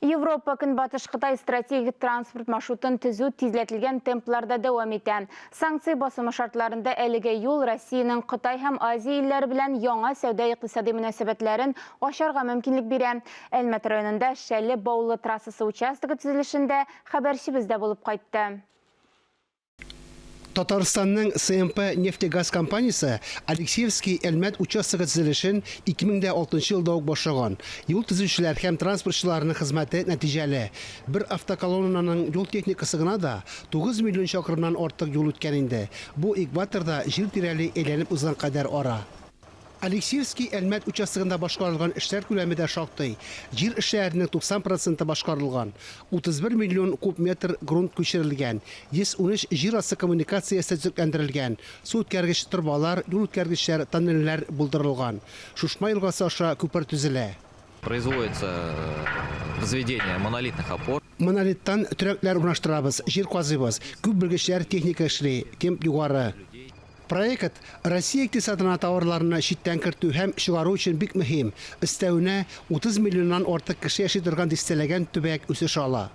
Европа Көнбатыш Кытай стратегик транспорт маршрутын төзү тизләтелгән темпларда дәвам итә. Санкция басымы шартларында әлеге юл Россиянең Кытай һәм Азия илләре белән яңа сәүдә-икътисади мөнәсәбәтләрен ачарга мөмкинлек бирә. Әлмәт районында Шәле-Баулы трассасы участогы төзелешендә хәбәрчебез дә булып кайтты. Татарстанның СМП нефтегаз компаниясе Алексеевский Әлмәт участогы төзелешен 2006 елда ук башлаган. Юл төзүчеләр һәм транспортчыларның хезмәте нәтиҗәле. Бер автоколоннаның юл техникасы гына да 9 миллион чакрымнан артык юл үткән инде. Бу экваторда Җир тирәли әйләнеп узган кадәр ара. Алексеевский Әлмәт участогында башкарылган эшләр күләме дә шактый. Җир эшләренең 90 проценты башкарылган. 31 миллион куб метр грунт күчерелгән, 113 җир асты коммуникациясе төзекләндерелгән, су үткәргеч торбалар, юл үткәргечләр, тоннельләр булдырылган. Шушма елгасы аша күпер төзелә. Производится возведение монолитных опор. Монолиттан төрәкләр урнаштырабыз, җир казыйбыз. Күп белгечләр, техника эшли, темп югары. Проект Россия икътисадына товарларны читтән кертү һәм чыгару өчен бик мөһим. Өстәвенә, 30 миллионнан артык кеше яши торган дистәләгән төбәк үсеш ала.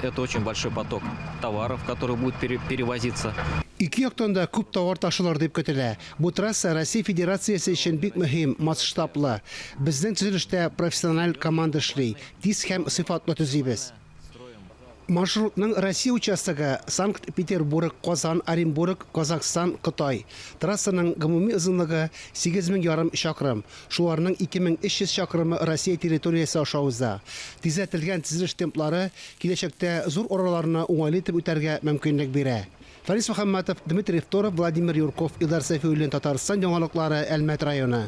Это очень большой поток товаров, который будет перевозиться. Ике яктан да күп товар ташылыр дип көтелә. Бу трасса Россия Федерациясе өчен бик мөһим, масштаблы. Безнең төзелештә профессиональ команда эшли, тиз һәм сыйфатлы төзибез. Маршрутның Россия участогы, Санкт-Петербург, Казан, Оренбург, Казахстан, Кытай. Трассаның гомуми озынлыгы, 8 мең ярым чакрым, шуларның 2300 чакрымы Россия территориясе аша уза. Тизләтелгән төзелеш темплары киләчәктә зур араларны уңайлы итеп үтәргә мөмкинлек бирә. Фәнис Мөхәммәтов, Дмитрий Второв, Владимир Юрков, Илдар Сәйфиуллин, Татарстан яңалыклары, Әлмәт районы.